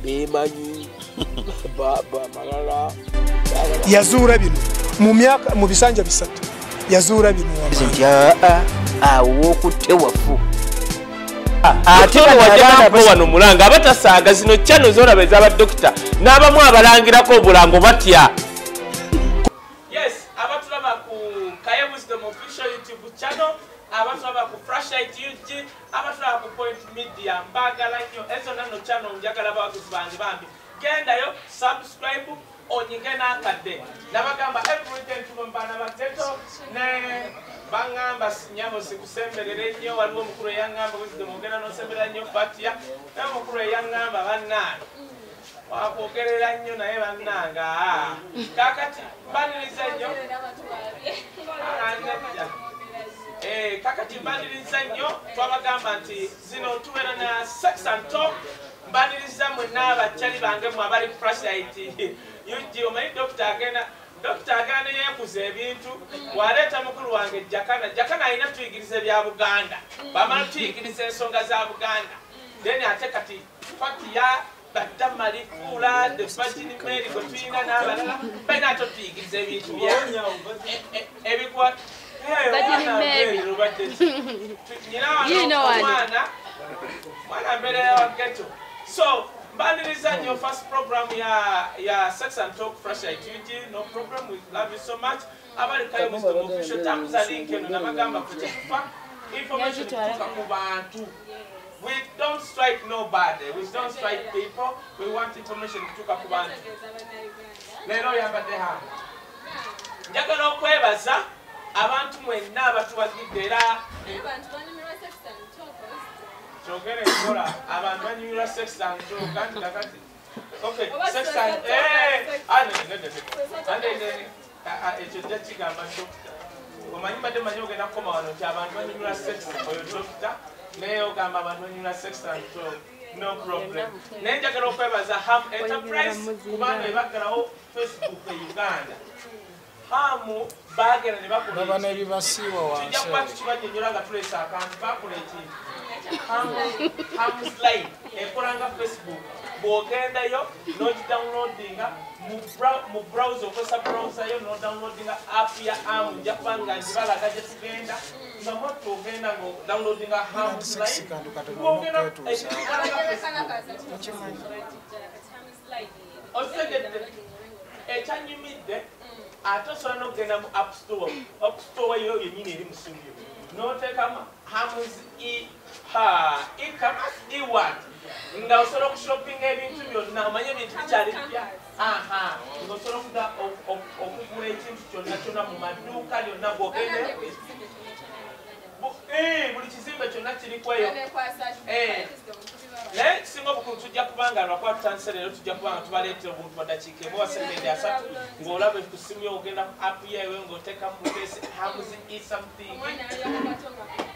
Bemanyi ba malala. Yazuura bino mu myaka mu bisanja bisatu. Yazuura bino nti awo kutewafu. Ate wajja wano mulanga abatasaaga zino channel zolaba ez'aba doctor n'abamu abalangirako obulango batya. Yes, abatulaba ku Kaye Wisdom Official YouTube channel, abatulaba ku Flashlight UG, abatulaba ku Point Media, mbagala nnyo ezo nano channel njagala abawagizi bange bambi. Gendayo, subscribe, onyige n'akadde. Nabagamba every weekend tuba mu baana ba ghetto ne bangamba nyabo sikusemberere nnyo, waliwo omukulu eyaŋŋamba Wisdom ogenda n'osemberera nnyo Fatia, naye omukulu eyaŋŋamba bannange wakwogerera nnyo naye bannange kaakati mbaniriza nnyo kakati mbaniriza nnyo. Twabagamba nti zino tubeera na Sex and Talk. Mbaniriza mwenna abakyali bange mwe abali ku Flashlight UG. Omanyi dokita agenda neyeekuza ebintu waleeta mukulu wange Jakana. Jakana alina tuyigiriza ebya Buganda, bamala tuyigiriza ensonga za Buganda, then ate kati Fatia Badamali Fuula the Virgin Mary gwe tuyina n'abalala balina ate otuyigiriza ebintu ebikwata nyina omwana mwana mbeera wa ghetto. So mbaniriza nnyo first program ya Sex and Talk Flashlight UG. No problem, we love you so much. Abali Kaye Wisdom Official tambuza link eno nabagamba kutefa information kutuuka ku bantu. We don't strike nobody, we don't strike people, we want information kutuuka ku bantu. Leero oyambadde hano. Njagala okwebaza abantu mwenna abatuwagidde era kyogere enkola abantu banyumirwa Sex and Talk anti kakati okay sex and ekyo nja kigamba dokita. Omanyi mbadde manyi ogenda kukoma wano nti abantu banyumirwa sex, oyo dokita naye ogamba abantu banyumirwa Sex and Talk, no problem. Naye njagala okwebaza Ham Enterprise kubanga ebaggalawo Facebook e Uganda. Hamu bagenda ne bakola tujja kuba tukibannyonnyola nga tuleesa akantu bakola ekintu Ham slide ekola nga Facebook. Bw'ogendayo n'ogidownloadinga mu browser, okozesa browser yo n'odownloadinga app ya Ham. Nja kuba nga ngibalaga gye tugenda nga mwattu ogenda ng'odownloadinga Ham slide bw'ogenda ekikola nga Facebook. Otegedde ekyanyumidde ate osobola n'okugenda mu app store, app store yo yennyini eri mu ssimu yo n'oteekamu Ham's e-commerce e-what nga osobola okushoppinga ebintu byonna. Omanye ebintu bikyali bipya, ng'osobola okugula ekintu kyonna kyonna mu maduuka lyonna bw'ogenda buli kizimbe kyonna kiriku eyo. Naye kisinga obukulu tujja kubanga lwakuba tutandise leero tujja kubanga tubaleetera obuntu bwa ddakiika emu oba sekendi asatu ng'olaba ku ssimu yo ogenda ku app yeewe ng'oteekamu buteesi Ham's e something.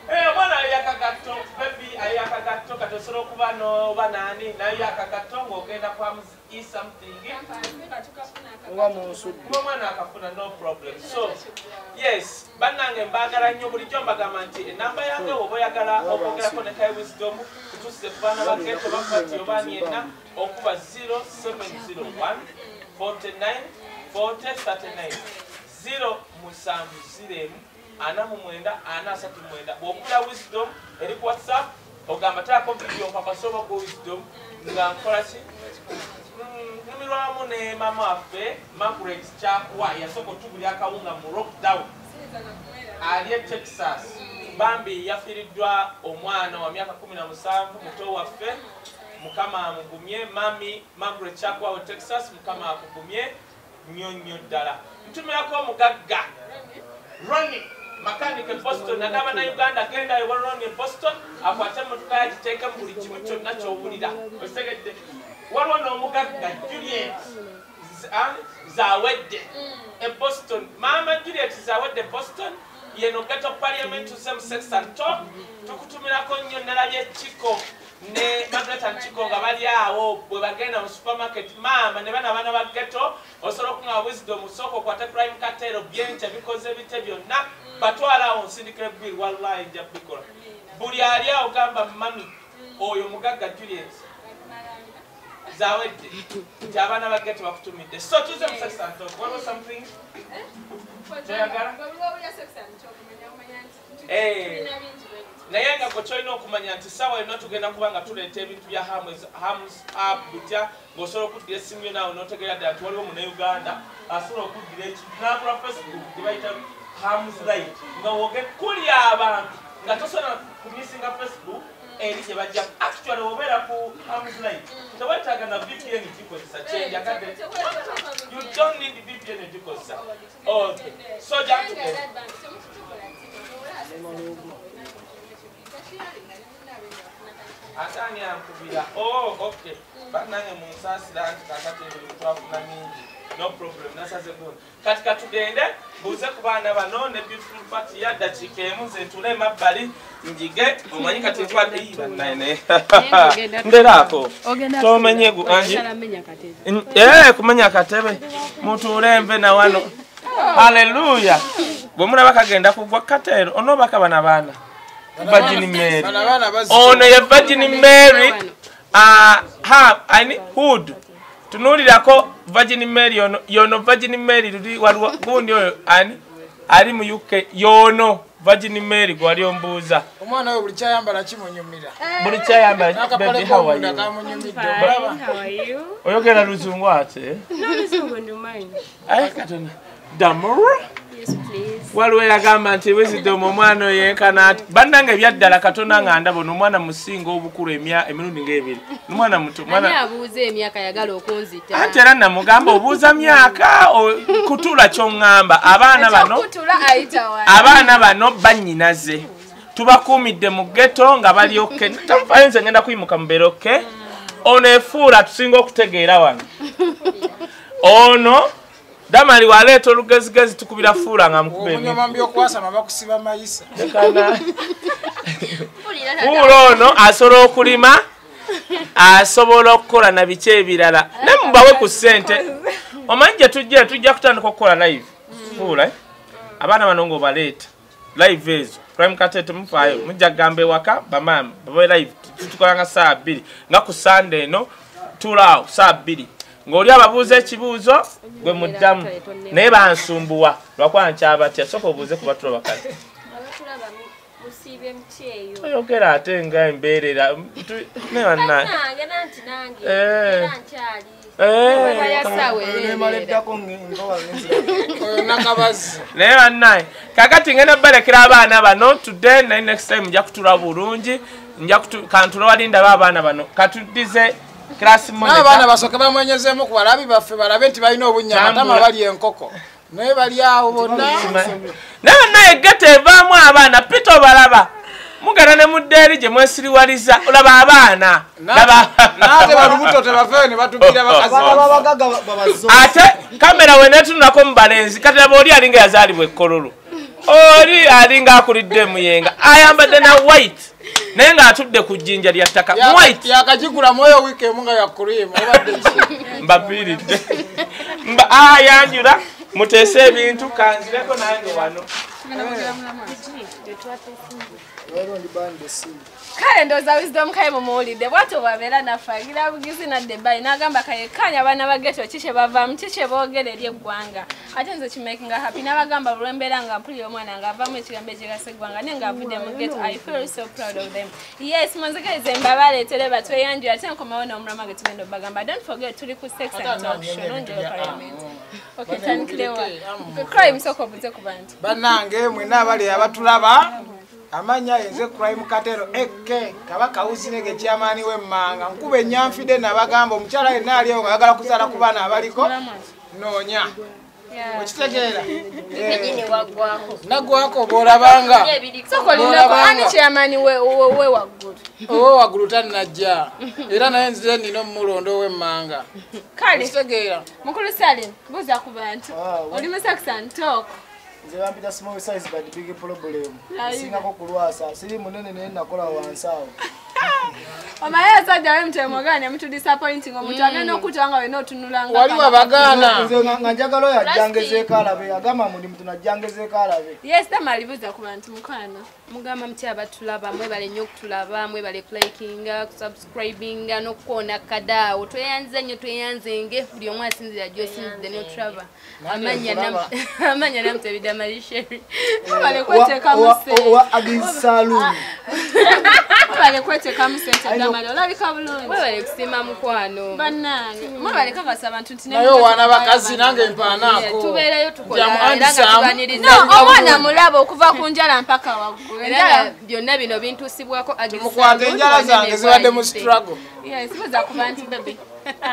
Omwana ayo yakagatto, baby ayo yakagatto, kati osobola okuba n'oba naani nayo yakagatto ng'ogenda ku Ham's e something omwana akafuna, no problem. So yes, bannange mbaagala nnyo. Bulijjo mbagamba nti enamba yange oba oyagala okwogerako ne Kaye Wisdom kutuusize ku baana ba ghetto bafati oba ani yenna okuba 0701 49 40 39 0 7 0 49 439. Bw'okubira Wisdom eri ku WhatsApp ogamba taako video nkakase oba ku Wisdom nga nkola ki nnumirwamu ne maama waffe Margaret Kyakuwa yasooka otugulya akawunga mu lockdown ali e Texas. Bambi yafiiriddwa omwana wa myaka 17 muto waffe. Mukama amugumye. Mami Margaret Kyakuwa we Texas, Mukama akugumye nnyo nnyo ddala. Ntumirako omugagga Ronnie makanika e Boston, nagamba na Uganda genda ewa Ronnie e Boston akwate emmotoka yagiteekemu buli kimu kyonna ky'owulira. Otegedde waliwo n'omugagga Juliet Zawedde e Boston. Maama Juliet Zawedde Boston yeno ghetto parliament tuzemu Sex and Talk. Tukutumirako nnyo. Nalabye Chiko ne Margaret and Chiko nga bali awo bwe bagenda mu supermarket. Maama ne bana abaana ba ghetto osobola okuŋŋa Wisdom osooka okwate prime katero byenkya bikoze bite byonna batwala awo nsindikire bill wallahi nja bikola. Buli ali awo gamba mami oyo mugagga Juliet Zawedde nti abaana ba ghetto bakutumidde. So tuze mu sex and talk. Waliwo something toyagala? Naye nga gwe kyolina okumanya nti ssaawa yonna tugenda kuba nga tuleeta ebintu bya hams up bitya, ng'osobola okuddira essimu yo naawe n'otegeera ddala nti waliwo Munnayuganda asobola okuddira ekintu n'agula Facebook gye bayita Hams Light, nga woge kuli abantu nga tosobola kumisinga Facebook eri gye bajja. Actually obeera ku Hams Light tewetaaga na VPN gikozesa, kyenjagadde you don't need VPN gikozesa. Okay, so jantugende. Ate ani ankubira? Oh, okay. Bannange munsaasira nti kaakati ebintu twafuna mingi. No problem, nasaze gundi. Kati katugende mbuuze ku baana bano ne beautiful party ya ddakiika emu, nze ntuule emabbali njige omanyi kati ntwadde bannaye nderaako tomenye angi kumenya akatebe mutuule nve na wano. Hallelujah. Bwe mulaba kagenda kugwa kateero onoobaka bano abaana Virgin Mary. Ono ye Virgin Mary ani Hood. Tunuulirako Virgin Mary yono, yono Virgin Mary luli waliwo gundi oyo ani ali mu UK yono Virgin Mary gwali ombuuza. Omwana oyo buli kyayambala kimunyumira. Buli kyayambala. Baby, how are you? How are you? Oyogera luzungu ate? No, luzungu ndumanyi. Ayi katonda. Damura? Yes, please. Waliwo yagamba nti Wisdom omwana oyo yenkana ati. Bannange ebyaddala Katonda nga ndaba ono omwana musinga obukulu emirundi ng'ebiri. Omwana muto, Ani abuuza emyaka yagala okunzita? Anti era namugamba obuuza myaka kutula ky'oŋŋamba. Abaana bano abaana bano bannyinaze. Tubakuumidde mu ghetto nga bali okay. Tamufayo nze ngenda kuyimuka mubeere okay. Ono efuula tusinga okutegeera wano. Ono Damali waleeta olugezigezi tukubira fuula nga mukuba emiggo. Omunyoma by'okwasama bakusiba mayisa. Fuula ono asobola okulima, asobola okukola na biki ebirala. Naye mubawe ku ssente. Omanyi gye tujja tujja kutandika okukola live. Fuula abaana bano ng'obaleeta live ezo. Prime Katete mufaayo mujja kugamba ewaka bamaama babawe live tutukola nga ssaawa 2 nga ku Sunday eno tuulaawo ssaawa 2. Ng'oli ababuuza ekibuuzo gwe muddamu naye bansumbuwa lwakuba nkyabatya. Sooka obuuze ku batulaba kati. Musiibe muki eyo? Toyogera ate nga embeerera naye bannange. Bannange nanti nange era nkyali. Naye bannange kakati ngenda balekera abaana bano today naye next time nja kutula bulungi nja kantula wali ndaba abaana bano katuddize class monitor. Abaana basooke bamwenyezeemu ku balabi baffe balabe nti balina obunnyama tama bali enkoko naye bali awo bonna. Naye bannaye ghetto evaamu abaana Peter obalaba mugenda ne mudda eri gye mwesiriwaliza olaba abaana naate balubuto tebaveeyo ne batugira bakazi. Ate kamera we neetunulako mu balenzi kati laba oli alinga yazaalibwa ekkololo, oli alinga akulidde emuyenga ayambadde na white naye ng'atudde ku jjinja lya ttaka white yakagigula mwoyo wiiki emu nga ya cream obadde ki mbafiiridde ayanjula muteese ebintu kanzireko nange wano. Kale ndowooza Wisdom Kaye mumuwulidde bw'atyo bw'abeera naffe agira bugizi nadda ebbali n'agamba kayekkaanya abaana ba ghetto ki kye bavaamu ki kye boogera eri eggwanga. Ate nze kimakinga happy n'abagamba buli lwe mbeera nga mpulira omwana ng'avaamu ekigambo ekigasa eggwanga naye ng'avudde mu ghetto. I feel so proud of them. Yes, munzikirize mbabaleetere batweyanjule ate nkomawo n'omulama gwe tugenda obbagamba. Don't forget tuli ku Sex and Talk Show nonjolo Parliament. Okay, tandikirewa. Crime sooka obuuze ku bantu. Bannange mwenna abali abatulaba amanya enze Crime Katero eke Kabaka Uzinege chairman w'emmanga nkuba ennyanfidde nabagamba omukyala yenna ali awo ng'ayagala kuzaala ku baana abaliko noonya okitegeera naggwako bw'olabanga ani chairman we waggulu owe waggulu tannajja era naye nzire nina omulonda ow'emmanga. Kale okitegeera mukulu Salim buuza ku bantu oli mu Sex and Talk. Nze bampita small size but big problem. Singako kulwasa. Siri munene naye nakola wansi awo. Omaye asajja we mtemogane mtu disappointing omuntu agenda okutanga we notunulanga. Waliwo abagaana. Nze nga njagala oyo ajjangezeeko alabe agamba muli muntu najjangezeeko alabe. Yes, tamalibuza ku bantu mukwano. Mugamba mutya abatulaba mwebale nnyo okutulaba mwebale kulikinga kusubscribinga n'okukoona kadaawo tweyanze nnyo tweyanzenge buli omu asinzira gy'osinzidde n'otulaba amanya namutebidde amalisheri mwebale kweteekamu ssente owa Agis Saloon mwebale kweteekamu ssente Damali olabika bulungi mwebale kusiima mukwano bannange mwebale kakasa abantu nti naye owaana bakazi nange mpaanaako tubeereyo tukola era nga tubaniriza omwana mulaba okuva ku njala mpaka waggulu. Era byonna bino bintuusibwako Mukwate enjala zange zibadde mu struggle. Yes, buza ku bantu baby.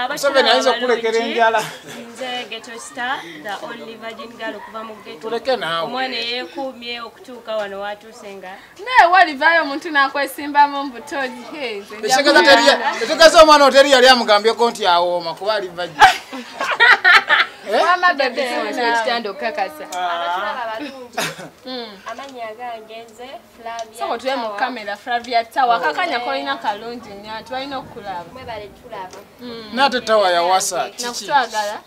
Museveni ayinza okulekera enjala. Nze Ghetto Star, the only virgin girl okuva mu ghetto. Tuleke naawe. Omwana yeekuumye okutuuka wano watuuse nga. Naye walivaayo omuntu n'akwesimbamu mbuto Ekitegeeza omwana oteri yali amugambyeko nti awooma kuba ali virgin. Mama baby ekitanda okukakasa. Abatulaba balungi. Amannya agange nze Flavia. Soko tuwe mu kamera Flavia Tawa akakanya kolina kalungi nnyo abantu balina okulaba. Mwebale tulaba. Nate Tawa yawasa kiki? Nakutwagala.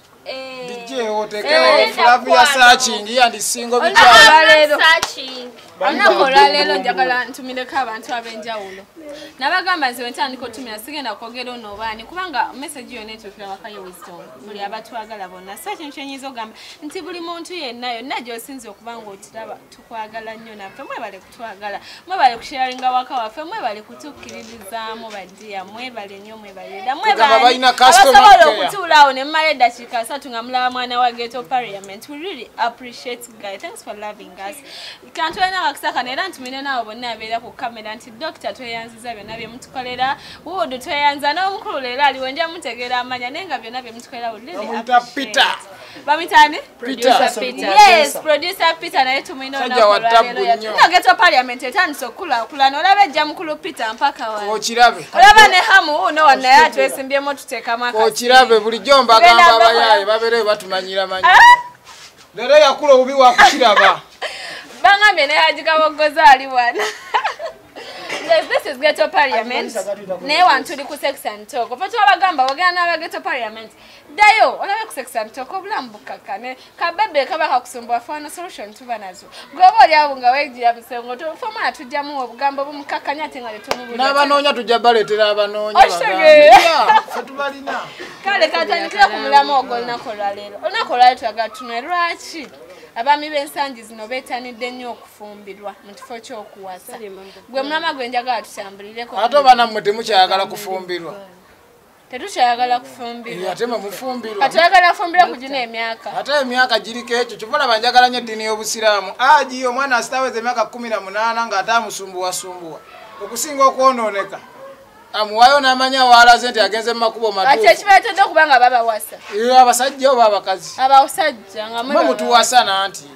DJ otekewo Flavia searching and single bikyalo. Searching. Olunaku olwaleero njagala ntumireko abantu ab'enjawulo. Nabagamba nze bwe ntandika otumira sigenda kwogera ono obaani kubanga message yonna etuukira waka ye Wisdom buli abatwagala bonna. So ekintu kye nnyinza okugamba nti buli muntu yenna yonna gy'osinze okuba ng'oturaba tukwagala nnyo naffe mwebale kutwagala mwebale kusharinga waka waffe mwebale kutukkiririzaamu baddiya mwebale nnyo mwebale dda mwebale abasobola okutuula awo ne mmala eddakiika 3 nga mulaba mwana wa Ghetto Parliament. We really appreciate guys. Thanks for loving us. Kantwena akasaka era ntumire nabo bonna abeera ku kamera nti Dr. tweyanziza byonna bye mutukolera Wood tweyanza n'omukulu leero aliwo nja mutegeera amanya naye nga byonna bye mutukolera we really appreciate. Bamuyita Peter. Yes, producer Peter naye tumwina olunaku Ghetto Parliament etandise okukulaakulana olaba ejja mukulu Peter mpaka wano. Okirabe. Olaba ne Hamu uno wano naye atwesimbyemu tuteekamu akasi. Okirabe bulijjo mbagamba abayaaye babeereyo batumanyira manyi. Leero yakula obubi wakukiraba. Bangambye ne Haji Kabogoza ali wano. Yes, this is Ghetto Parliament. Naye wano tuli ku Sex and Talk. Ofa twabagamba wagenda n'aba Ghetto Parliament. Ddayo olabe ku Sex and Talk obulamu bukakkane. Kabebe kaba kakusumbuwa ffe solution tuba nazo. Gwe oba oli awo nga weegira musengo fe omwana tujjamu obugambo bumukakkanya ate nga tetumubulira. N'abanoonya tujja baleetera abanoonya bagambe. Ffe tubalina. Kale katandikire ku mulamu ogwo olunaku olwaleero. Olunaku olwaleero twagala tunwe lwaki abaami b'ensangi zino beetanidde nnyo okufumbirwa mu kifo ky'okuwasa. Gwe mulama gwe njagala tutambulireko. Ate oba nammwe temukyayagala kufumbirwa. Tetukyayagala kufumbirwa. Ate mwe mufumbirwa. Katwagala kufumbirwa ku gino emyaka. Ate emyaka giriko ekyo kyova olaba njagala nnyo eddiini y'Obusiraamu. Aji omwana asitaweza emyaka 18 ng'ate amusumbuwasumbuwa okusinga okwonooneka. Amuwaayo n'amanya waalaze nti agenze mu makubo matuufu. Ate ekibaletedde okuba nga babawasa. Abasajja oba abakazi? Abasajja nga mwe mutuwasa nanti.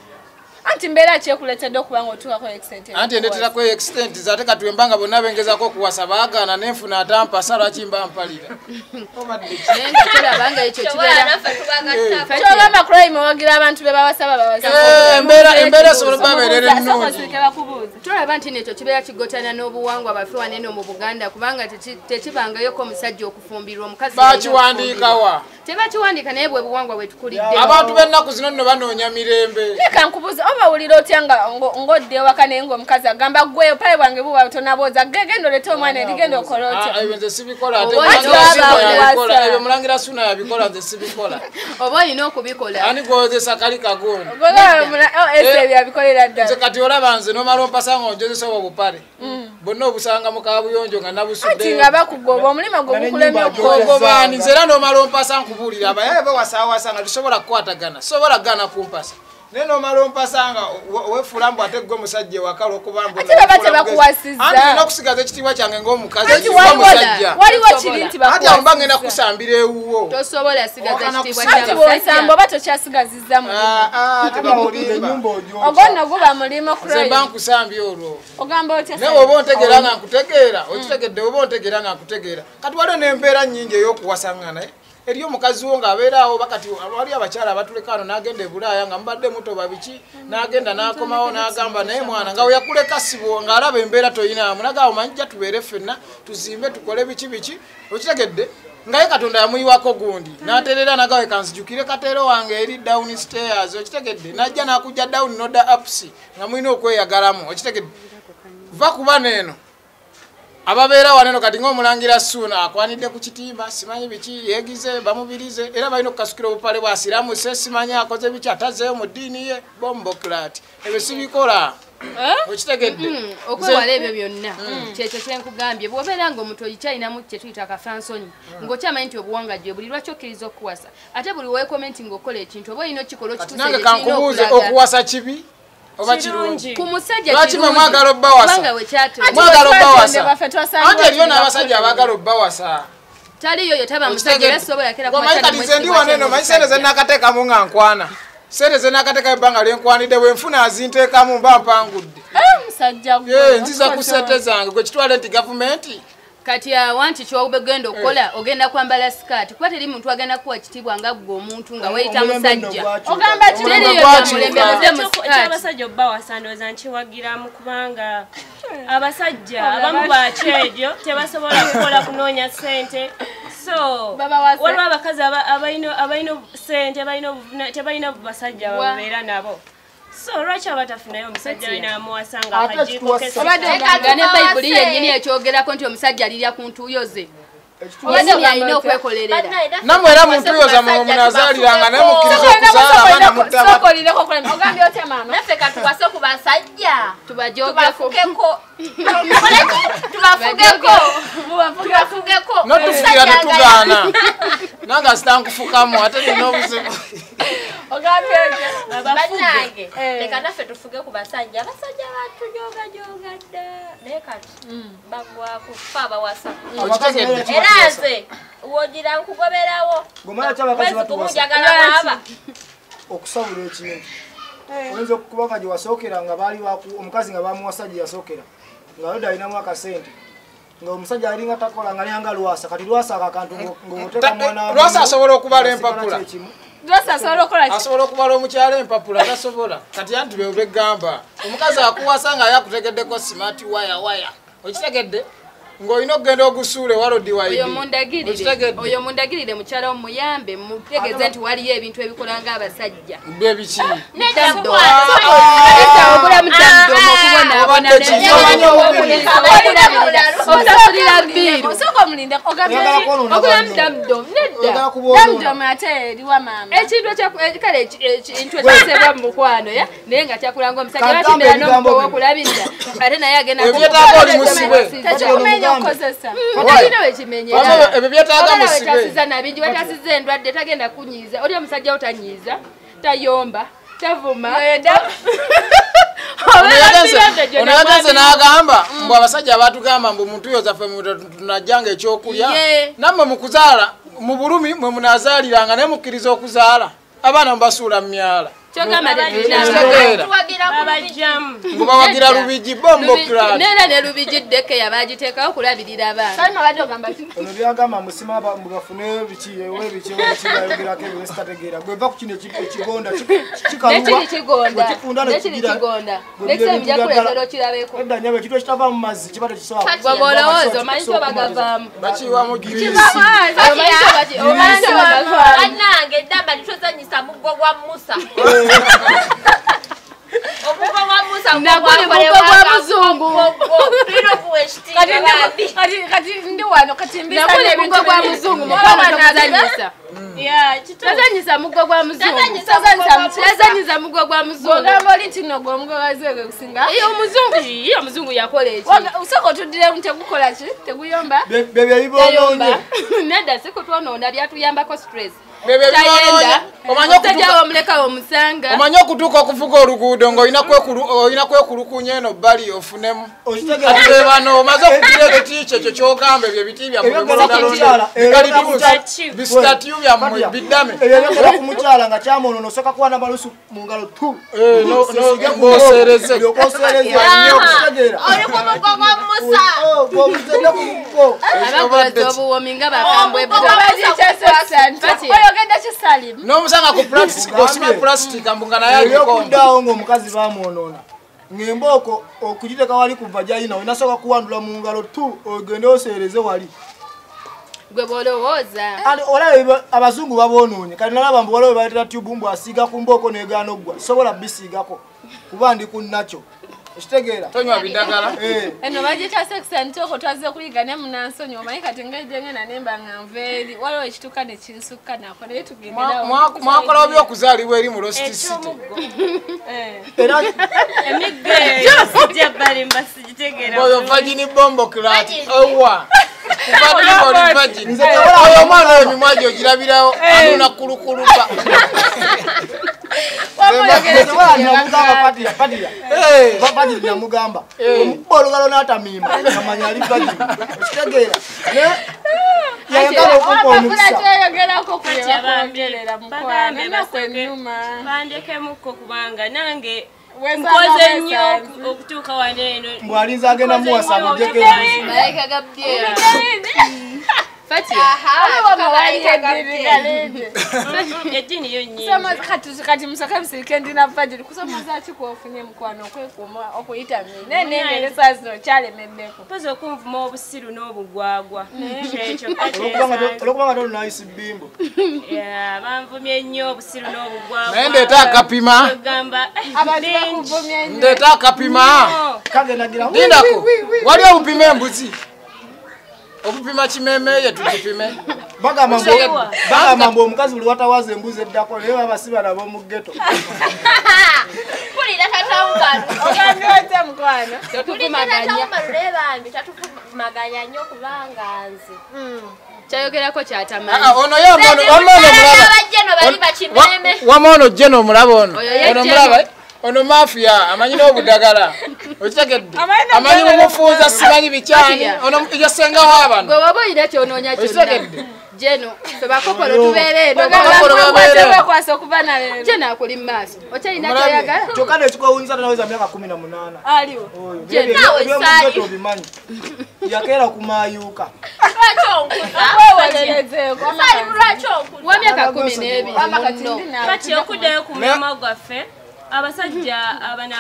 Anti mbeera ki ekuleetedde okuba ng'otuukako extent? Anti endeeterako extent ate kati bwe mba nga bonna bengezaako okuwasa baagaana nenfuna atampasa lwaki mba mpalira? Naye nga tolaba nga ekyo kibeera. Kyogamba crime owagira abantu be bawasa babawasa. Embeera esobola okubabeerera ennungi. Tolaba nti n'ekyo kibeera kigotana n'obuwangwa bwaffe wano eno mu Buganda kubanga tekibangayoko omusajja okufumbirwa omukazi. Bakiwandiika wa? Tebakiwandiika naye bwe buwangwa bwe tukulidde. Abantu b'ennaku zino nno banoonya mirembe. Leka nkubuuze oba owulira otya nga ng'odda ewaka naye ng'omukazi agamba ggwe obupale bwange buba tonabwoza genda oleete omwana eri genda okole otya? Ebyo nze sibikola ate ebyo Mulangira Suna yabikola nze sibikola. Oba olina okubikola. Ani gw'ozesa kali kagondi? Ebyo abikolera ddala. Nze kati olaba nze n'omala ompasa ng'onjozesa obwo obupale. Bonna obusanga mu kaabuyonjo nga nabusuddeyo. Anti nga bakugoba omulimu gwo gukulemye okugoba. Nze era n'omala ompasa nkubuulira abayaye bawasaawasa nga tusobola kukwatagana. Sobola kugaana kumpasa. Naye n'omala ompasa nga weefuula mbu ate ggwe musajja ewaka olw'okuba mbu ate baba tebakuwasizza. Anti nina okusigaza ekitiibwa kyange ng'omukazi musajja. Waliwo kiri nti bakuwasizza. Anti awo mba ngenda kusambira ewuwo. Tosobola sigaza ekitiibwa kya musajja. Anti bw'osamba oba tokyasigazizza mulimu. Tebakulimba. Ogwo nno guba mulimu Nze mba nkusambye olwo. Ogamba otya? Naye oba ontegeera nga nkutegeera, okitegedde oba ontegeera nga nkutegeera. Kati waliwo n'embeera nnyingi ey'okuwasangana. Eriyo mukazi wo ng'abeera awo bakati wali abakyala abatuleka wano n'agenda e Bulaaya nga mubadde mutoba biki n'agenda n'akomawo n'agamba naye mwana nga we yakuleka sibo ng'alaba embeera toyinaamu n'agamba omanyi jja tubeere ffenna tuzimbe tukole biki biki okitegedde nga ye Katonda yamuyiwako gundi n'aterera n'agawe kanzijukire Kateero wange eri down stairs okitegedde n'ajja n'akujja down n'odda ups nga mulina okweyagalamu okitegedde va kuba neeno ababeera wano kati ng'omulangira Ssuuna akwanidde ku kitimba simanyi biki yeegize bamubirize era balina okukasukira obupale bw'asiramuse simanyi akoze biki atazzeeyo mu ddiini ye bomboclat ebyo sibikola okitegedde. Okwewala ebyo byonna kyekyo kyenkugambye bw'obeera ng'omuntu okyalinamu kye tuyita akafansonyi ng'okyamanyi nti obuwanga gye buli lwaki okkiriza okuwasa ate buli weekomenti ng'okola ekintu oba olina okikola okituuse nange kankubuuze okuwasa kibi oba kirungi ku musajja lwaki mwe mwagala obbawasa mwagala obbawasa anti eriyo n'abasajja abaagala obbawasa taliyo yo taba musajja era sobola kera kumakyana kati nze ndi wano eno manyi sente ze nakateekamu nga nkwana sente ze nakateekamu ebbanga lyenkwanidde bwe nfuna azinteekamu mba mpangudde musajja gwe nziza ku sente zange gwe kitwale nti gavumenti kati awanti ky'ogenda okukola ogenda kwambala sikaati kuba teri muntu agenda kuwa kitiibwa nga ggwe omuntu nga weeyita musajja ogamba ekyabasajja obbawasa ndowooza nkiwagiramu kubanga abasajja abamu bakyejo tebasobola kukola kunoonya ssente so waliwo abakazi abalina ssente tebalina basajja babeera nabo. So lwaki abatafunayo omusajja alina amuwasa nga akajiiko nga ne Bayibuli yennyini ekyogerako nti omusajja alirya ku ntuuyo ze yennyini alina okwekolerera nammwe era mu ntuuyo zammwe munazaaliranga naye mukkiriza okuzaala abaana muttaba ogambye otya maama naffe katuwase ku basajja tubajogeko tubafugeko tubafugeko notufukira tetugaana nange asita nkufukamu ate nina obuzibu ogambye bannange leka naffe tufuge ku basajja abasajja batujogajoga dda naye kati bagwako fe abawasa era nze wogira nkugoberawo njagala baaba okusabula ekintu oyinza okukubanga gye wasookera nga baali omukazi nga bamuwasa gye yasookera nga yoda alinamu akasente nga omusajja alinga takola nga alinga Lwasa kati Lwasa akakantu ng'oteeka mwana Lwasa asobola okubala empapula Lwasa asobola okukola ki? Asobola okubala omukyala empapula tasobola kati anti be begamba omukazi akuwasa nga yakutegeddeko smart wire wire okitegedde ng'olina okugenda ogusuula ewa Lodi Waidi oyo mundagirire mukyala omuyambe mutegeeze nti waliyo ebintu ebikola ng'abasajja bye biki ogulamu damdomu okubonaabona osasulira bbiiru osooka omulinde ogulamu damdomu nedda damdomu ate eriwa maama ekintu kale ekintu ekyasebwa mu mukwano naye nga kyakulanga omusajja bakimera n'omukowa okulabirira ate naye agenda ebyetaaga oli musibe talina wekimenyera ebyo byetaaga musibe wetasiza nabingi wetasiza endwadde tagenda kunyiiza oli omusajja wo tanyiiza tayomba tavuma ono yagenze n'agamba mbu abasajja batugamba mbu mu ntuuyo zaffe tunajjanga ekyokulya nammwe mu kuzaala mu bulumi mwe munaazaaliranga naye mukkiriza okuzaala abaana mubasuula mu myala kyogamba Mubawagira Lubigi bombo clad. Nera ne Lubigi ddeke yabagiteekawo okulabirira abaana. Salima abadde ogamba ki? Ono byagamba musima mugafune biki ewe biki bayogerako ebyo sitategeera. Gwe va ku kino ekigonda kikaluba. Nekiri kigonda. Nekiri kigonda. Next time nja kuleetera okirabeko. Edda nnyabo ekintu ekitava mu mazzi kiba tekisobola. Gwe bw'olowooza omanyi kyo bagavaamu. Bakiwa mu girisi. Omanyi kyo bagavaamu. Bannange eddamba litozannyisa muggo gwa Musa. Omuggo gwa Musa naguli muggo gwa muzungu. Kati ndi wano kati mbisa naguli muggo gwa muzungu mukwano tokuzannyisa. Tazannyisa muggo gwa muzungu. Tazannyisa muggo gwa muzungu. Ogamba oli nti nno gwe omuggo gwa gusinga. Iyo omuzungu iyo omuzungu yakola eki. Usooka otuddire tegukola ki? Teguyomba? Bye biboonoonye. Nedda si kutwonoona byatuyambako stress. Omanyi okutuuka okuvuga oluguudo ng'olina kwekulukunya eno bbali ofunemu. Ate bano omaze okugira ekiti kyo ekyo ky'ogamba ebyo ebiti byammwe bisitatiyu byammwe biddame. Ebyo ebyogera ku mukyala nga kyamwonoona osooka kuwa n'amalusu mu ngalo tu. Ng'oseereze. Ng'oseereze. Oli ku muggo gwa Musa. Gw'omuzedde ku muggo. Abakozi obuwoomi nga bakambwe bbo. Oyogedde ki Salim? N'omusanga ku plastic osima plastic ambu nga naye agikomba. Okuddawo ng'omukazi bamwonoona. Ng'embooko okugiteeka wali ku vagina olina sooka kuwandula mu ngalo tu ogende oseereze wali. Gwe bw'olowooza. Olaba abazungu baboonoonye kati nalaba mbu waliwo baleetera tube mbu asiiga ku mbooko n'egaana oggwa sobola bisiigako kuba ndi ku nakyo. Ekitegeera. Tonywa bidagala. Eno bagiyita sex and talk twazze kuyiga ne munansonyi omanyi kati ng'ejje ngenda nemba nga nva eri waliwo ekituuka ne kinsukka nako naye tugenderawo. Mwakola obi okuzaalibwa eri mu Lost City. Era emiggo eyo sijja balimba sigitegeera. Oyo virgin bombo clat owa. Kuba virgin. Oyo omwana oyo emimwa gye ogirabirawo anuna kulukulumba. Namugamba omukuba olugalo n'atamiima amanya ali virgin. Okitegeera. Yayagala okumpa omukisa. Kyoyogerako ku bye bakwongerera mukwano ennaku ennuma. Bandekemukko kubanga nange nkoze nnyo okutuuka wano eno. Mbu alinze agenda muwasa amuggyeko embuzi. Malayika Gabriel. Eddiini yo nnyingi. Kati musooke musirike ndina virgin kusomooza ki kw'ofunye mukwano okwekuuma okuyita naye nengeri essaawa zino okyalemeddeko. Mpozi okunvuma obusiru n'obugwagwa. Kyekyo Olwokubanga tolunayisi bimbo. Banvumye nnyo obusiru n'obugwagwa. Naye ndeeta akapima. Abantu bakuvumye nnyo. Ndeeta akapima. Kagendagira. Lindako. Wali obupima embuzi. Obupima kimeme tukipime. Bagamba mbu omukazi buli watawaza embuzi eddako naye baba si bana ab'omu ghetto. Mpulira tatawumalu. Ogambye otya mukwano? Mpulira tatawumalu naye bambi tatuvumaganya nnyo kubanga nze. Kyayogerako kyatamanyi. Ono ye ono omulaba. Wama ono jeno omulaba ono. Ono omulaba. Ono mafia amanyi n'obudagala. Okitegedde. Amanyi mumufunza simanyi bikyani. Ono yasengawo abano. Gwe waba olina ky'onoonya kyonna. Okitegedde. Jeno ffe bakopolo tubeera eno. Bakopolo babeera eno. Bekwasa okuva na leero. Jeno akuli mu maaso. Okyalina ky'oyagala? Kyokka nekikwewuunyisa tanaweza myaka 18. Aliwo. Jeno. Eby'omu ghetto obimanyi. Yakeera kumayuuka. Lwaki onkuza? Weewolerezeeko. Salimu lwaki onkuza? Wa myaka 12 munno. Kati okuddayo ku mulamwa gwaffe abasajja abano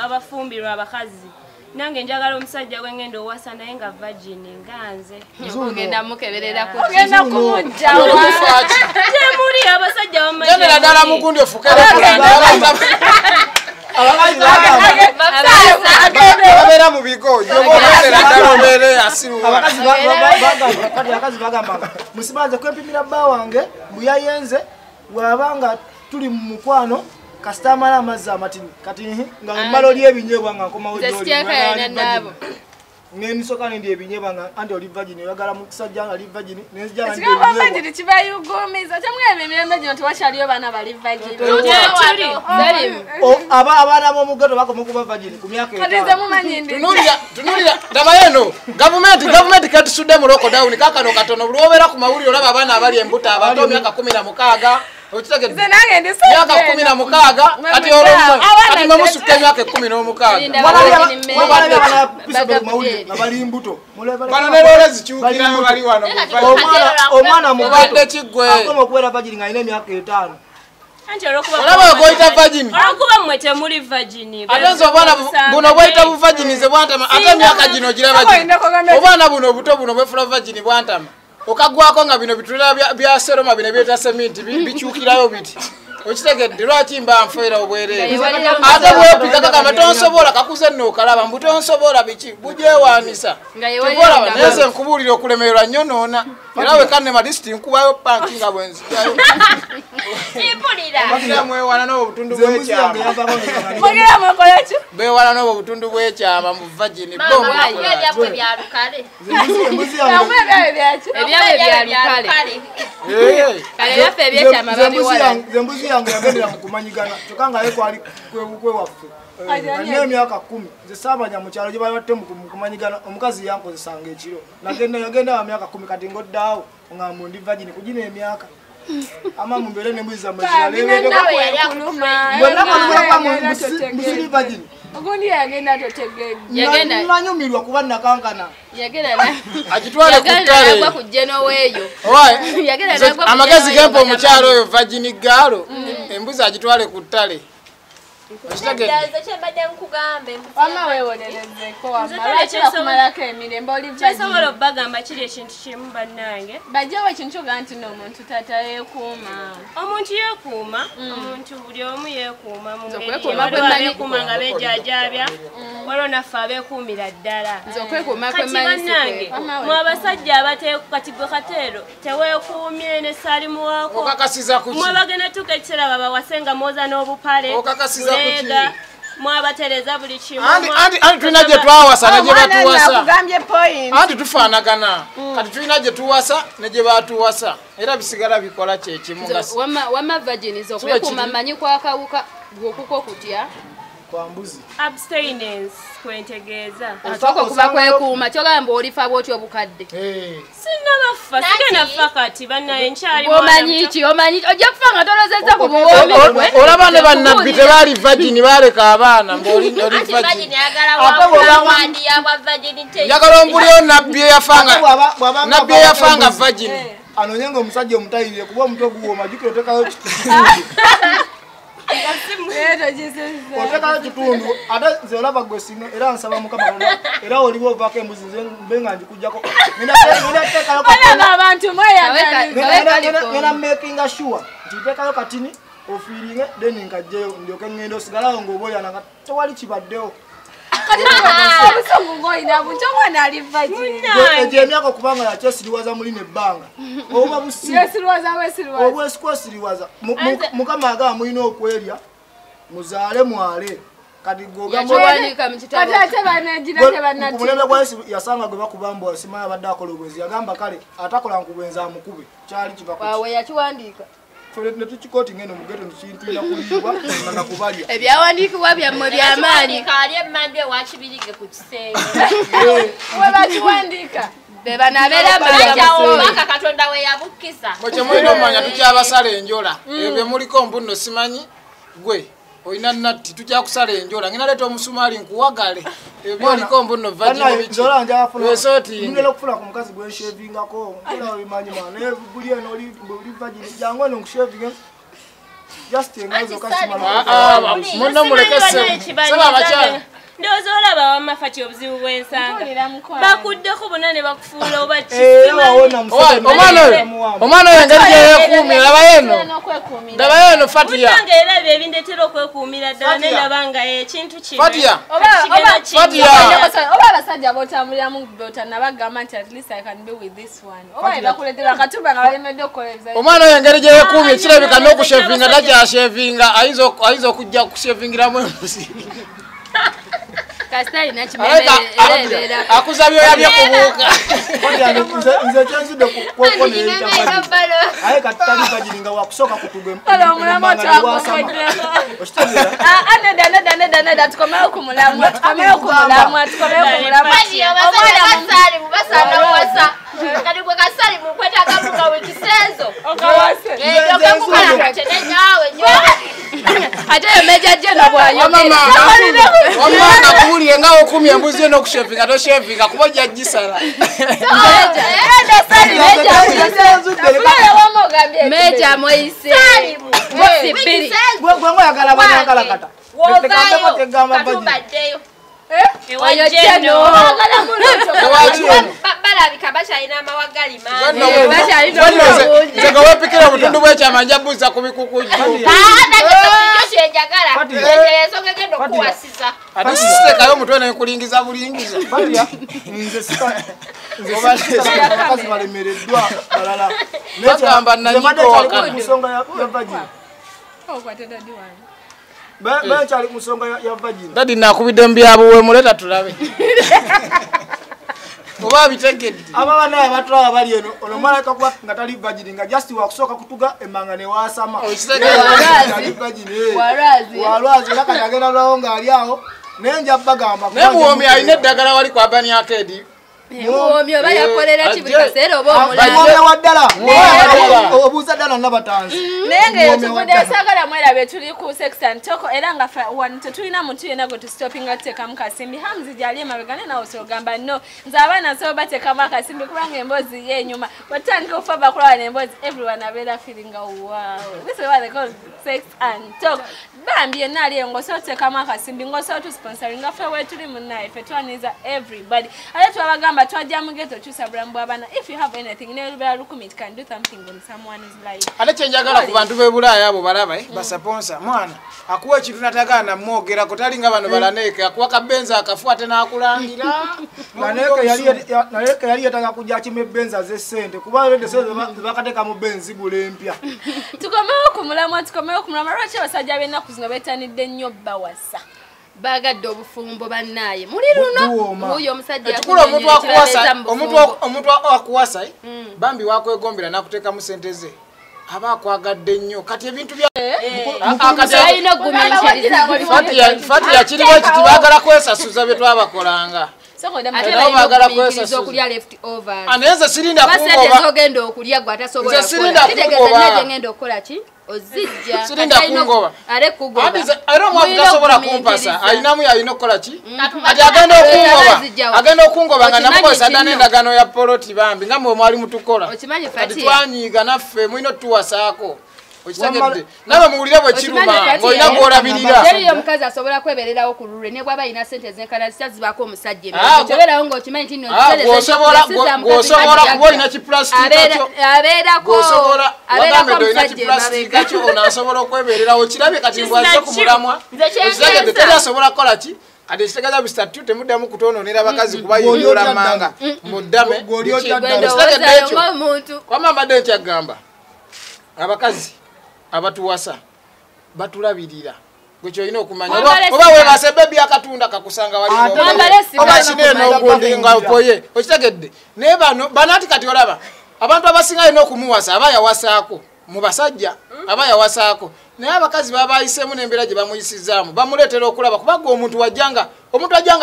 abafumbirwa abakazi nange njagala omusajja gwe ngenda owasa naye nga virgin nga nze. Ogenda mukeberera ku Ogenda kumujja wa. Temuli abasajja bamanyi. Genera ddala mugundi ofukere. Babeera mu bigo. Genera ddala obeere asiruwa. Abakazi bagamba musibanze kwempimira bba wange mbu yayenze bw'abanga tuli mu mukwano kasita amala amazzi amatini kati nga mmala oli ebinyeebwa nga nkomawo gy'oli. Nenisoka nendya ebinyeebwa nga anti oli virgin oyagala musajja nga ali virgin nenzija nga ndya Ekigambo ebinyeebwa. virgin kibayuguumiza. Kyemugamba emirembe gino tewakyaliyo baana bali virgin. Abaana b'omu ghetto bakoma okuba virgin ku myaka Kati nze etaano. mumanyi ndi. Tunuulira ndabayo eno gavumenti ketusudde mu lockdown kaakano katono buli obeera ku mawulire olaba abaana abali embuto abato myaka 16 okitegedde. Nze nange ndi Myaka 16 kati olwo kati mwe musukka emyaka 16. Walabye abaana ba ku mawulire nga bali mbuto. Bano ne loole zikyukirayo bali wano. Omwana mu Obadde kiggwe. akoma okubeera virgin ng'alina emyaka 5. Anti olw'okuba Olaba gw'oyita virgin. Olw'okuba mmwe temuli virgin. Ate nze obwana buno bw'oyita bu virgin nze bwantama ate emyaka gino ogiraba gino. Obwana buno obuto buno bwefula virgin bwantama. Okagwako nga bino bitulira bya seroma bino ebyeta seminti bikyukirayo biti. Okitegedde lwaki mba nfeera obwereere. Ate bwepika kagamba tonsobola kakuze nno okalaba mbu tonsobola biki bugyewaanisa. Tebolaba naye nze nkubuulira okulemererwa nnyo noona. Era wekannema disiti nkubayo panki nga bwe nzigyayo. Mpulira. Mugira mwewana n'obwo obutundu Nze embuzi yange bw'ekyama. yavaako nga Mugira mwekola ki? Beewala n'obwo obutundu bw'ekyama mu virgin. Maama Bo lwaki mukola. ebyabwe bya lukale? Embuzi yange Namwe ebyabe byaki? Ebyabwe bya lukale. Kale naffe ebyekyama babiwala. Nze embuzi yange yagendera mu kumanyigana kyokka nga ye kwali kwewaffe. Nina emyaka 10 nze saamanya mu kyalo gye babatte mu kumanyigana omukazi yankozesanga ekiro. Nagenda yagenda wa myaka 10 kati ng'oddaawo ngamba ndi virgin kugina emyaka. Ama mumbeere n'embuzi zammwe ziraleebeereko. Bwenna kulumulako mbusiri virgin. Ogundi yagenda totegedde. Nanyumirwa kuba nakankana. Yagenda na agitwale ku ttale. Yagenda ku Genoweeyo. Owaye. Yagenda nagwa. Amagezi gempa omukyalo oyo Virgin Girl. Embuzi agitwale ku ttale. Nze kyembadde nkugambe. Wamma weewolerezeko wamma. Lwaki bakumalako emirembe oli virgin? Kyesobola obbagamba kiri ekintu kimu bannange. Bajjawo ekintu kyoga nti n'omuntu taata yeekuuma. Omuntu yeekuuma, omuntu buli omu yeekuuma mu ngeri ye. Waliwo abeekuuma nga beejaajaabya, waliwo naffe abeekuumira ddala. Nze okwekuuma Kati kwemmanyi si bannange, kwekuuma. mwe abasajja abateeku kati gwe Kateero teweekuumye ne Saalimu waako. Okakasiza ku ki? Mwe bagenda tuuka ekiseera babawase nga mwoza n'obupale. Okakasiza ku ki? Mwabatereza buli kimu. Anti tulina gye twawasa ne gye batuwasa. Nakugambye point. Anti tufaanagana. Kati tulina gye tuwasa ne gye batuwasa. Era bisigala bikola kye kimu nga Wamma virgin nze okwekuuma mmanyi kwakawuka gw'okuko kutya. Kwa mbuzi. Abstinence kwentegeeza. Atoko kuba kwekuuma kyogamba olifa bw'otyo obukadde. Sinnabafa, sigenda fa kati bannaye nkyali mwana Omanyi muto. ki omanyi ojja kufa nga tolozezza ku buwoomi bwe. Olaba ne bannabbi tebaali virgin baleka abaana ng'oli oli Anti virgin. virgin ayagala Ate bw'oba- wawandi yabwa virginity. Njagala ombuliyo nabbi eyafanga. Ate bw'aba- Nabbi eyafanga virgin. Anonye ng'omusajja omutayirire kuba omutwe guwooma jjukira otekayo kitundu. Otekayo kitundu ate nze olaba gwe singa era nsaba Mukama Katonda era oliwo ovaako embuzi nze mbe nga ngikuggyako. Ngenda kuteekayo katini. Olaba abantu mweyagaliza. Ngenda makinga sure nti nteekayo katini ofiiringe then nkajjeyo ndyoke ngende osigalawo ng'oboyana nga tewali kibaddewo. Kati obusungu ng'olina bungi omwana ali virgin. Egyo emyaka okubanga yakyesiriwaza muli nebbanga. Oba busiru. Yesiriwaza wesiriwaza. Obwesikwesiriwaza. Mukama agamba mulina okwerya muzaale mwale. Kati gw'ogamba Yakiwandiika mu kitabo. Kati ate baneegira tebannati. Ku mulembe gwa Yesu yasanga gwe bakuba mbwa simanyi abadde akola obwenzi yagamba kale atakola nkubwenzi amukube. Kyali kiva ku ki? Waawe yakiwandiika. Ffe ne tukikooti ng'eno mu ghetto nekintulina kuliibwa nga nakubalya. Ebyawandiikibwa byammwe by'amaanyi. Yakiwandiika ali emmambi ewa Kibirige ku kisenge. We bakiwandiika. Be bano abeera Bajjawo mbanga obubaka Katonda we yabukkisa. Mwe kye mulina omanya tukyabasala enjola. Ebyo bye muliko mbu nno simanyi gwe olina natti tukyakusala enjola. Ngenda leeta omusumaali nkuwagale. Ebyo byoliko mbu nno virgin Bannaye, biki? nze olaba njagala kufuna- Weesootinge. Ngenda okufuna ku mukazi gwe nshevingako. Nkola obimanyi mwana. Naye buli eno oli virgin. Jangu eno nkushevinge. Just engalo zokka simala. Munno muleke ssebo abakyala. Ndowooza olaba wamma Fati obuzibu bw'ensanga. Mpulira mukwano. Bakuddeko bonna ne bakufuula oba ki? Era wawona musajja Omwana oyo omwana oyo engeri gye yeekuumye labayo eno. N'okwekuumira. Ndabayo eno Fatia. Munnange era bye bindeetera okwekuumira ddala Fatia. ne ndaba nga ekintu kino. Fatia. Kigenda Fatia. Oba abasajja b'otambuliramu b'otannabagamba nti at least I can be with this one. Oba ne bakuleetera akatumba nga balemeddwa okukola ebizanyo. Omwana oyo engeri gye yeekuumye kirabika n'okushevinga takyashevinga ayinza okujja kushevingiramu embuzi. Kasita alina kimeme era ebeera. Akuza byoya bye kubuuka. Nze kyenzudde ku neyita virgin. Aye kati tali virgin nga wakusooka kutuga Olwo omulamwa emmanga ne wasama. twagukoddeko. Okitegeera? Nedda nedda nedda nedda tukomewo ku mulamwa tukomewo ku mulamwa tukomewo ku mulamwa. Bali abasajja basalimu basaana kuwasa. Kati gwe Kasalimu nkwetaaga muga w'ekisenzo. Okawase. Ndyoke nkukola katene naawe nnyo. Ate yo Major General bw'ayogera. Wamma nakuwulire nga okumya embuzi yo n'okushevinga toshevinga kuba ojja gisala. Major Moise. Bosi bbiri. Gwe ng'oyagala banyankalakata. Wovaayo Tegamba virgin. katumbaddeyo. Ewa Jeno. Ewaki eno? Balabika bakyalina amawagali mangi. Nze nga weepikira obutundu bw'ekyama nja buuza ku bikukujju. Bulijjo kyenjagala. Fatia. Ensonga egenda okukuwasiza. Ate sisitekayo omutwe ne nkulingiza bulingiza. Fatia, nze sika abakazi balemereddwa balala. Bagamba Nze mbadde nanyiko nkyali wakano. ku nsonga ya virgin. Mbadde nkyali ku nsonga ya virgin. Dadi nakubidde mu byabuwemu leeta tulabe. Oba abitegedde. Aba banaye abatulaba bali eno ono omwana kuba nga tali virgin nga just wakusooka kutuga emmanga ne waasama. Okitegeera. Tali virgin, eh. Walwazi. Walwazi era kati agenda lwawo ng'ali awo naye nja bagamba. Naye Muwoomi alina eddagala wali ku Abani Arcade. Muwoomi oba yakolera ki buli kaseera oba omulala. Muwoomi wa ddala. Obuuza ddala Nabatanzi. Naye nga tuvudde saagala mwerabe tuli ku Sex and Talk era nga wano tetulina muntu yenna gwe tusitopinga tuteekamu kasimbi. Hamzi gyali emabega naye nawe osogamba no. Nze abaana nsobola bateekamu akasimbi kubanga emboozi ye enyuma. Bwetutandika okufa bakulaba n'emboozi everyone abeera feeling wow. This is what they call Sex and Talk. Bambi yenna ali eyo ng'osobola otuteekamu akasimbi ng'osobola tusponsoringa ffe weetuli munnaye ffe twaniriza everybody. Ate twabagamba twajja mu ghetto okyusa bulamu bw'abaana. If you have anything ne lubeera 1000 it can do something on someone's life. Ate kyenjagala ku bantu b'e Bulaaya abo balaba basaponsa mwana akuwa ekintu natagaana mwogerako talinga bano balaneeke akuwa kabenza akafu ate n'akulangira. Naneeke yali yeetaaga kujja akima ebbenza z'essente kuba already sente bakateeka mu benzi gula empya. Tukomewo ku mulamwa lwaki abasajja b'ennaku zino beetanidde nnyo bawasa? Bagadde obufumbo bannaaye muli luno oyo omusajja ekikulu omuntu akuwasa omuntu akuwasa bambi wakwegombera n'akuteekamu sente ze aba akwagadde nnyo kati ebintu bya Fati yakiriwo kiti baagala kwesasuza bye twabakolanga. Ate baagala kwesasuza okulya left overs. Nze sirinda kungoba. Sente z'ogenda okulya gwe atasobola kukola. Kitegeeza nnaje ngenda okukola ki? Ozijja. Sirinda kungoba. Ale kugoba. Era omwavu tasobola kumpasa. Alinamu yalina okukola ki? Ati agenda okungoba. Agenda okungoba nga namukozesa dda n'endagaano ya poloti bambi nga mwe mwali mutukola. Okimanyi Fati? Kati twanyiiga naffe mulina otuwasaako. Okitegedde. Nawe muwulire bwe kiruma ng'olina gw'olabirira. Teriyo omukazi asobola kwebererawo ku lulwe ne bw'aba alina ssente ezenkana zitya zibaako omusajja emere. Tobeerawo ng'okimanyi nti nno Gw'osobola kuba olina kipulasitiika kyo. Abeerako olina kipulasitiika kyo ono asobola okwebererawo kirabye kati mbwazze ku mulamwa. Okitegedde teri asobola kukola ki? Kati ekitegeeza bisatu temuddamu kutonoonera bakazi kuba yinyola manga muddame. Okitegedde ekyo. Wamma mbadde nkyagamba abakazi abatuwasa batulabirira gwe kyolina okumanya oba weebase bebi akatunda kakusanga wali oba kinene ogundi nga opoye okitegedde. Naye bano ati kati olaba abantu abasinga alina okumuwasa aba yawasaako mu basajja aba yawasaako naye abakazi babayisemu n'embeera gye bamuyisizaamu bamuleetera okulaba kuba gwe omuntu wajjanga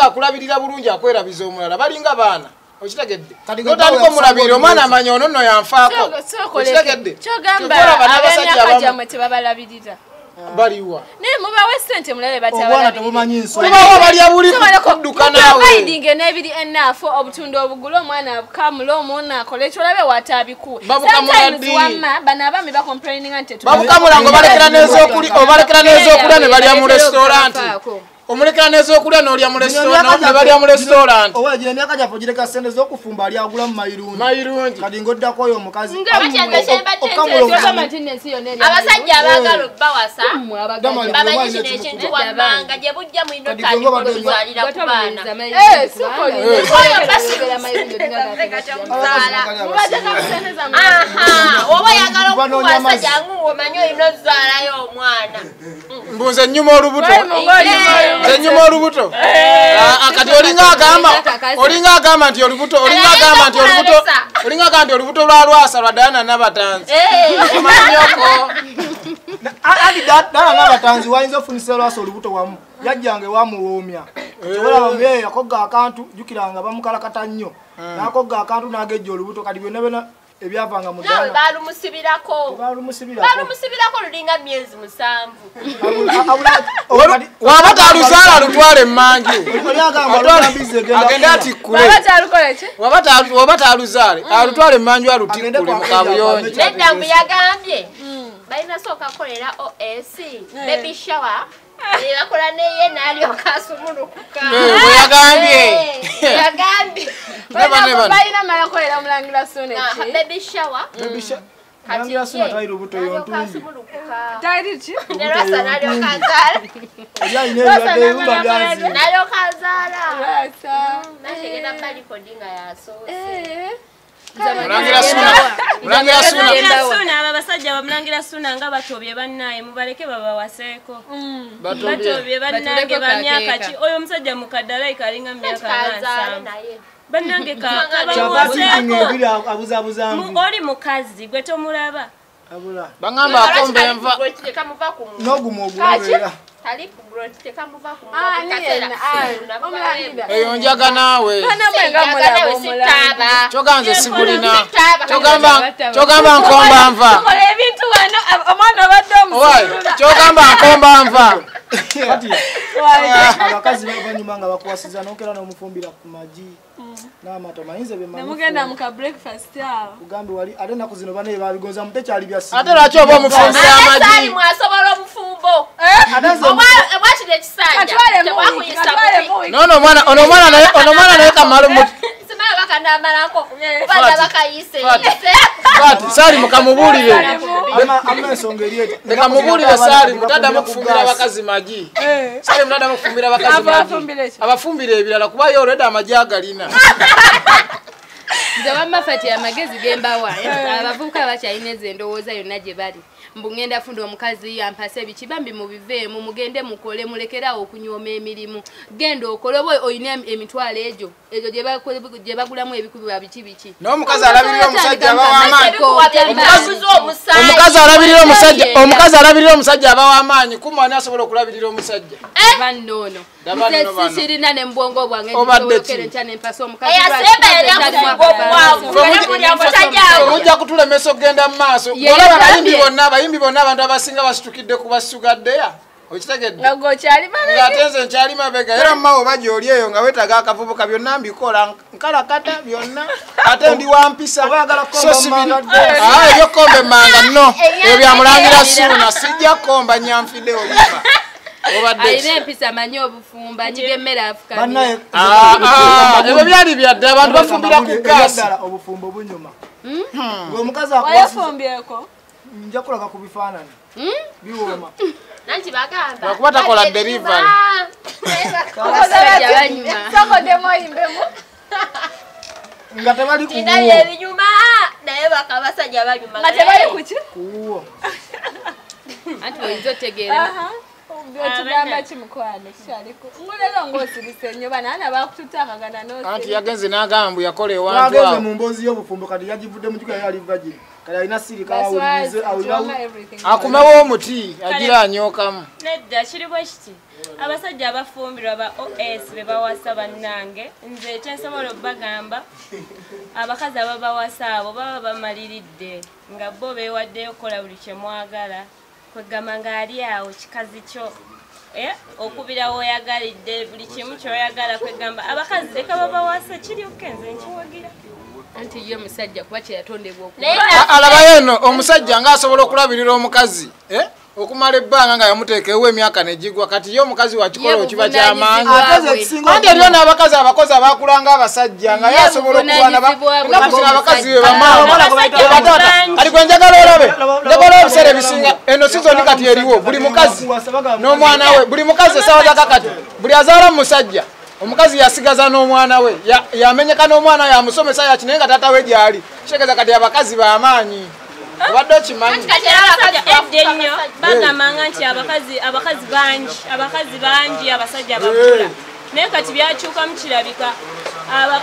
akulabirira bulungi akwerabiza omulala balinga baana. Okitegedde. Otandika omulabirira omwana amanya ono nno yanfaako. Okitegedde. Kyogamba ab'emyaka gyammwe tebabalabirira. Baliwa. Naye mubawe ssente mulabe batabalabirira. Tubawa balya buli kudduka naawe. Providing n'ebiri enough obutunda obugula omwana abukamula omwana akole ekyo olabe wataabikuwe. Sometimes wamma bano abaami bacomplaininga nti babukamula ng'obalekera n'ez'okulya ne balya mu restaurant. Omulekera n'ez'okulya n'olya mu restaurant ne balya mu restaurant. Owa gino emyaka gyaffe ogireka ssente z'okufumba ali agula mu mayirungi. Mayirungi. Kati ng'oddako oyo omukazi. Abasajja abaagala obbawasa bamanyi kino ekintu wammanga gye bujja mulina otandika okuzaalira ku baana. Oba oyagala okukuwasa jangu omanyi olina ozzaalayo omwana. Mbuze nnyuma olubuto. Nnyuma olubuto. Kati olinga agamba nti olubuto olinga agamba nti olubuto lwa Lwasa lwa Diana Nabatanzi. Omanyoko. Ali Diana Nabatanzi wayinza ofunisa Lwasa olubuto wamu. Yajjange wamuwoomya. Olaba mye yakogga akantu jjukiranga bamukalakata nnyo. N'akogga akantu n'agejja olubuto kati byonna byonna ebyavanga mu Diana. Baalumusibirako. Baalumusibirako lulinga myezi 7. Waba taluzaala alutwale emmanju. Agende atikkule. Waba taluzaale alutwale emmanju alutikkule mu kabuyonjo. Nedda mbu yagambye balina sooka kukolera OS baby shower. Bakola neye n'alyoka asumulukuka. Bwe yagambye. Yagambye. Balina mala kukolera Mulangira Ssuuna ki? Baby shower. Baby shower. Mulangira Ssuuna tali lubuto yontumbi. Tali ki? Ne Lwasa n'alyoka azaala. N'alyoka azaala. Lwasa. Nakigenda balikodi nga yasoose. Mulangira Ssuuna abo abasajja bamulangira Ssuuna nga batobye bannaye mubaleke babawaseeko. Batobye bannange ba myaka ki? Oyo omusajja mukadde alayika alinga mu myaka 70. Bannange kabamuwaseeko. Oli mukazi gwe tomulaba. Bangamba akomba enva. N'ogumu ogulabera. Eyo njaga naawe. Kyogamba nze sigulina. Kyogamba nkomba nva. Tukola ebintu wano omwana obadde omusulula. Kyogamba nkomba nva. Abakazi bavanyuma nga bakuwasiza n'okera n'omufumbira ku magi n'amata mayinza bye manyi. Nemugenda mu ka breakfast awo. Kugambe wali ate ennaku zino bane babigonza mu tekyali bya siri. Ate lwaki oba omufumbira amagi? Ate mwasobola obufumbo. Oba kino ekisanja. No no mwana ono mwana naye kamalo mu. Simala bakanamalako oba bakayise. Fati Sali mukamubulire. Ama ensonga eri eti. Leka mubulire Sali mutaddamu kufumbira abakazi magi. Sali mutaddamu kufumbira abakazi magi. Abafumbire ebirala kuba yo already amagi agalina. Nze wamma Fati amagezi gembawa. Abavubuka bakyalina ezo endowooza yonna gye bali. Mbu ngenda funda omukazi ampase biki bambi mubiveemu mugende mukole mulekerawo okunyooma emirimu. Genda okole oba olina emitwalo egyo gye bagulamu ebikubibwa biki biki. N'omukazi alabirira omusajja aba w'amaanyi. Omukazi alabirira omusajja aba w'amaanyi. Kuma ani asobola okulabirira omusajja? Banno ono. Nze sisirina ne mbwongo bwange nsobola enkya ne mpasa omukazi. Ojja kutulemesa okugenda mu maaso. Olaba abayimbi bonna abantu abasinga basitukidde ku basugaddeya. Okitegedde? Nga gwe okyali mabega. Ng'ate nze nkyali mabega. Era mmawo oba gy'oli eyo nga weetaaga akavubuka byonna mbikola nkalakata byonna ate ndi wa mpisa. So sibiri. Ebyokukomba emmanga nno ebyo byamulangira Ssuuna sijja kukomba nyanfidde olimba. Alina empisa amanyi obufumba anyiga emmere afukamira. Ebyo byali byadde abantu bafumbira ku gaasi. Obufumbo bunyuma. Ng'omukazi akuwasiza. Wayefumbyeko? Nja kulaga ku bifaananyi. Biwooma. Nanti bagamba. Lwakuba takola delivery. Abasajja banyuma. Sokodemu oyimbemu. Nga tebali ku wuwo. Ebinyuma naye bakabasajja banyuma. Nga tebali ku ki? Ku wuwo. Anti oyinza otegeera. Byotugamba ki mukwano kikyaliko. Ngolero ng'osirise nnyo bana bakututakagana n'osirika. Anti yagenze n'agamba mbu yakola ewantu awo. Yagenze mu mboozi y'obufumbo kati yagivudde mu kika yali virgin. Kati alina sirika awulirize akumewo omuti agira anyookamu. Nedda kiri bwe kiti. Abasajja abafumbirwa ba OS be bawasa bannange nze ekyensobola obbagamba abakazi ababawasa abo baba bamaliridde nga bo beewaddeyo okukola buli kye mwagala. Kwegamba ng'ali awo kikazi kyo okubira w'oyagalidde buli kimu ky'oyagala kwegamba abakazi leka babawasa kiri okke nze nkiwagira. Anti ye musajja kuba kye yatondebwa okuba. Alabayo eno omusajja ng'asobola okulabirira omukazi okumala ebbanga nga yamuteeka ewe emyaka negigwa kati ye omukazi wakikola okiba ky'amaanyi. Anti eriyo n'abakazi abakozi abakulanga abasajja nga ye asobola okulwana ennaku zino abakazi be bamaama bataata. Kati gwe njagala olabe njagala ebiseera ebisinga eno sizoni kati eriwo buli mukazi n'omwana we buli mukazi essaawa za kakati buli azaala mu musajja omukazi yasigaza n'omwana we yamenyeka n'omwana we yamusomesa yaki naye nga taata we gy'ali kitegeeza kati abakazi b'amaanyi. Obadde okimanyi. Edda ennyo bagambanga nti abakazi bangi abasajja bakula naye kati byakyukamu kirabika.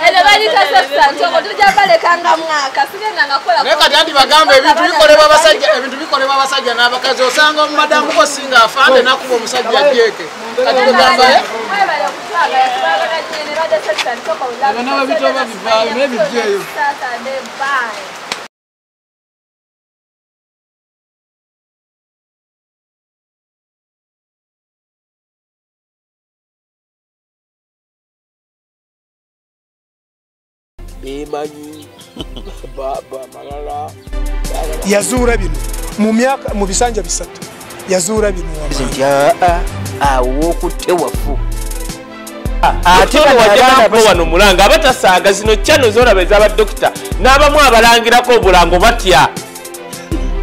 Ero balita sasa ntoko tujja balekanga mwaka sigenda ngakola. Naye kati anti bagamba ebintu bikolebwa abasajja n'abakazi osanga omumadamu ko singa afande n'akuba omusajja agyeke. Kati kugamba mwebale okutwagala tubagala nnyo ne badde sasa ntoko. Ebyo bitoba bivaayo naye bijjeeyo. Saturday bye. Yazuura bino mu myaka mu bisanja bisatu yazuura bino nti awo okutte wafu ate wajja wano mulanga abatasaaga zino channel zolaba ez'abadokita n'abamu abalangirako obulango batya.